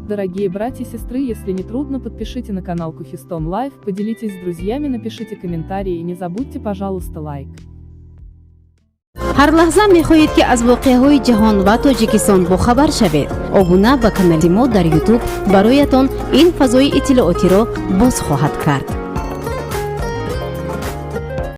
Дорогие братья и сестры, если не трудно, подпишите на канал Кухистон Лайв, поделитесь с друзьями, напишите комментарии и не забудьте, пожалуйста, лайк. Ҳар лаҳза мехоҳед, ки аз воқеаҳои ҷаҳон ва Тоҷикистон бохабар шавед? Обуна ба канали мо дар Ютуб бароятон ин фазои иттилоотиро боз хоҳад кард.